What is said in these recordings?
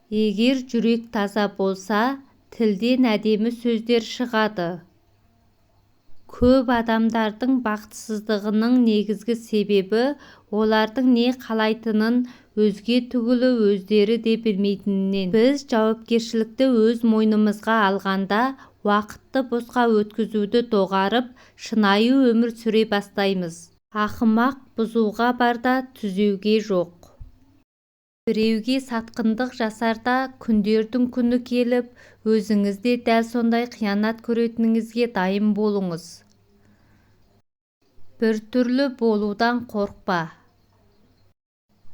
Егер жүрек таза болса, тілден әдемі сөздер шығады. Көп адамдардың бақытсыздығының негізгі себебі олардың не қалайтынын өзге түгілі өздері де білмейтінінен. Біз жауапкершілікті өз мойнымызға алғанда, уақытты босқа өткізуді доғарып, шынайы өмір сүре бастаймыз. Ақымақ бұзуға бар да, түзеуге жоқ. Біреуге сатқындық жасарда күндердің күні келіп, өзіңіз де дәл сондай қиянат көретініңізге дайын болыңыз. Біртүрлі болудан қорықпа.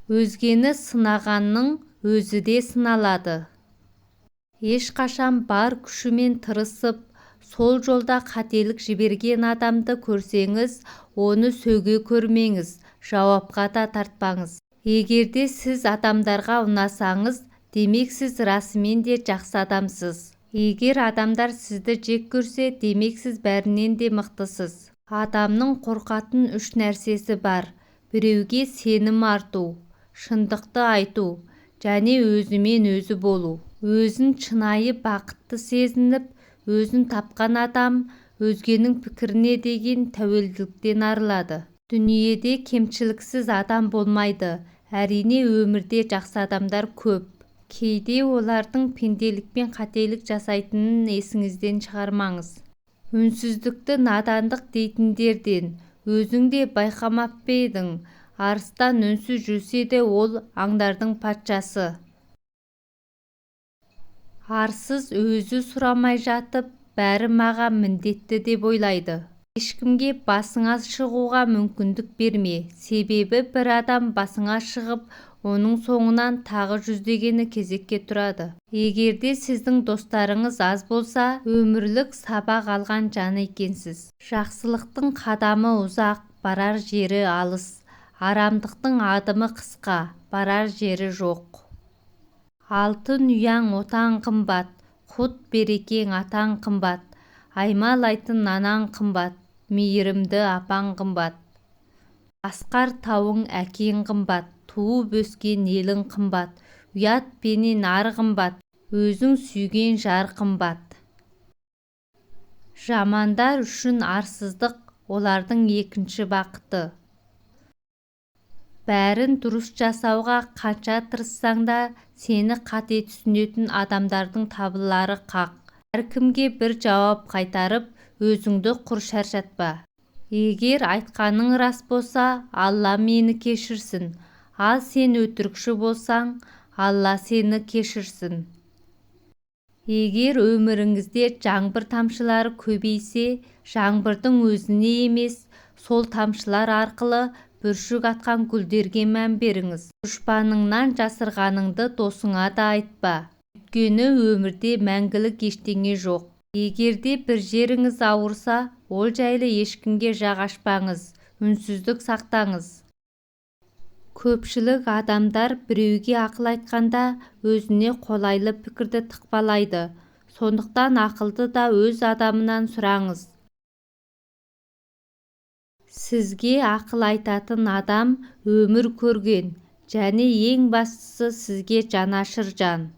Өзгені сынағанның өзі де сыналады. Ешқашан бар күшімен тырысып, сол жолда қателік жіберген адамды көрсеңіз, оны сөге көрмеңіз, жауапқа да тартпаңыз. Егерде сіз адамдарға ұнасаңыз, демек сіз расымен де жақсы адамсыз. Егер адамдар сізді жек көрсе, демек сіз бәрінен де мықтысыз. Адамның қорқатын үш нәрсесі бар: біреуге сенім арту, шындықты айту және өзімен өзі болу. Өзін шынайы бақытты сезініп, өзін тапқан адам өзгенің пікіріне деген тәуелділіктен арылады. Дүниеде кемшіліксіз адам болмайды. Әрине, өмірде жақсы адамдар көп. Кейде олардың пенделікпен қателік жасайтынын есіңізден шығармаңыз. Үнсіздікті надандық дейтіндерден өзің де байқамап па едің? Арыстан үнсіз жүрсе де ол аңдардың патшасы. Арсыз өзі сұрамай жатып, бәрі маған міндетті деп ойлайды. Ешкімге басыңа шығуға мүмкіндік берме, себебі бір адам басыңа шығып, оның соңынан тағы жүздегені кезекке тұрады. Егерде сіздің достарыңыз аз болса, өмірлік сабақ алған жан екенсіз. Жақсылықтың қадамы ұзақ, барар жері алыс. Арамдықтың адымы қысқа, барар жері жоқ. Алтын ұяң отан қымбат, құт берекең атаң қымбат, аймалайтын анаң қымбат, мейірімді апаң қымбат. Асқар тауың әкең қымбат, туып өскен елің қымбат, ұят пенен ар қымбат, өзің сүйген жар қымбат. Жамандар үшін арсыздық олардың екінші бақыты. Бәрін дұрыс жасауға қанша тырыссаң да, сені қате түсінетін адамдардың табылары қақ. Әркімге бір жауап қайтарып, өзіңді құр шаршатпа. Егер айтқаның рас болса, Алла мені кешірсін, ал сен өтірікші болсаң, Алла сені кешірсін. Егер өміріңізде жаңбыр тамшылары көбейсе, жаңбырдың өзіне емес, сол тамшылар арқылы бүршік атқан гүлдерге мән беріңіз. Дұшпаныңнан жасырғаныңды досыңа да айтпа. Өйткені өмірде мәңгілік ештеңе жоқ. Егерде бір жеріңіз ауырса, ол жайлы ешкімге жақ ашпаңыз, үнсіздік сақтаңыз. Көпшілік адамдар біреуге ақыл айтқанда өзіне қолайлы пікірді тықпалайды. Сондықтан ақылды да өз адамынан сұраңыз. Сізге ақыл айтатын адам өмір көрген және ең бастысы сізге жанашыр жан.